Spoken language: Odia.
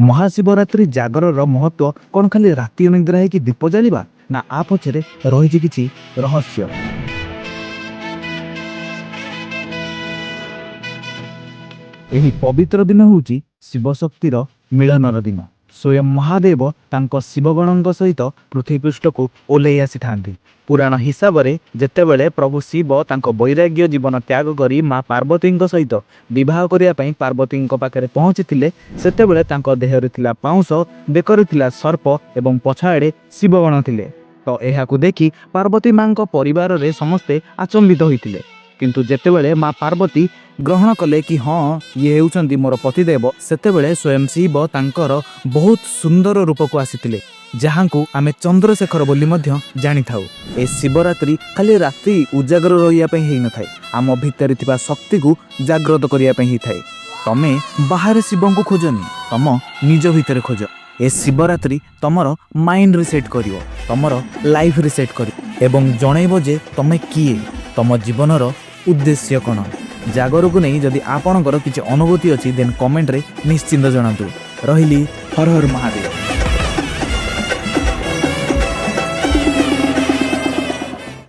ମହାଶିବରାତ୍ରି ଜାଗରର ମହତ୍ଵ କ'ଣ ଖାଲି ରାତି ଅନିଦ୍ରା ହେଇକି ଦୀପ ଜାଳିବା, ନା ଆ ପଛରେ ରହିଛି କିଛି ରହସ୍ୟ? ଏହି ପବିତ୍ର ଦିନ ହେଉଛି ଶିବଶକ୍ତିର ମିଳନର ଦିନ। ସ୍ୱୟଂ ମହାଦେବ ତାଙ୍କ ଶିବଗଣଙ୍କ ସହିତ ପୃଥିବୀପୃଷ୍ଠକୁ ଓହ୍ଲେଇ ଆସିଥାନ୍ତି। ପୁରାଣ ହିସାବରେ, ଯେତେବେଳେ ପ୍ରଭୁ ଶିବ ତାଙ୍କ ବୈରାଗ୍ୟ ଜୀବନ ତ୍ୟାଗ କରି ମା ପାର୍ବତୀଙ୍କ ସହିତ ବିବାହ କରିବା ପାଇଁ ପାର୍ବତୀଙ୍କ ପାଖରେ ପହଞ୍ଚିଥିଲେ, ସେତେବେଳେ ତାଙ୍କ ଦେହରେ ଥିଲା ପାଉଁଶ, ବେକରେ ଥିଲା ସର୍ପ ଏବଂ ପଛଆଡ଼େ ଶିବଗଣ ଥିଲେ। ତ ଏହାକୁ ଦେଖି ପାର୍ବତୀ ମାଙ୍କ ପରିବାରରେ ସମସ୍ତେ ଆଚମ୍ବିତ ହୋଇଥିଲେ। କିନ୍ତୁ ଯେତେବେଳେ ମା ପାର୍ବତୀ ଗ୍ରହଣ କଲେ କି ହଁ, ଇଏ ହେଉଛନ୍ତି ମୋର ପତିଦେବ, ସେତେବେଳେ ସ୍ୱୟଂ ଶିବ ତାଙ୍କର ବହୁତ ସୁନ୍ଦର ରୂପକୁ ଆସିଥିଲେ, ଯାହାଙ୍କୁ ଆମେ ଚନ୍ଦ୍ରଶେଖର ବୋଲି ମଧ୍ୟ ଜାଣିଥାଉ। ଏ ଶିବରାତ୍ରି ଖାଲି ରାତି ଉଜାଗର ରହିବା ପାଇଁ ହେଇନଥାଏ, ଆମ ଭିତରେ ଥିବା ଶକ୍ତିକୁ ଜାଗ୍ରତ କରିବା ପାଇଁ ହେଇଥାଏ। ତମେ ବାହାରେ ଶିବଙ୍କୁ ଖୋଜନି, ତମ ନିଜ ଭିତରେ ଖୋଜ। ଏ ଶିବରାତ୍ରି ତମର ମାଇଣ୍ଡ ରିସେଟ୍ କରିବ, ତମର ଲାଇଫ୍ ରିସେଟ୍ କରିବ ଏବଂ ଜଣେଇବ ଯେ ତମେ କିଏ, ତମ ଜୀବନର ଉଦ୍ଦେଶ୍ୟ କ'ଣ। ଜାଗରକୁ ନେଇ ଯଦି ଆପଣଙ୍କର କିଛି ଅନୁଭୂତି ଅଛି, ଦେନ୍ କମେଣ୍ଟରେ ନିଶ୍ଚିନ୍ତ ଜଣାନ୍ତୁ। ରହିଲି, ହର ହର ମହାଦେବ।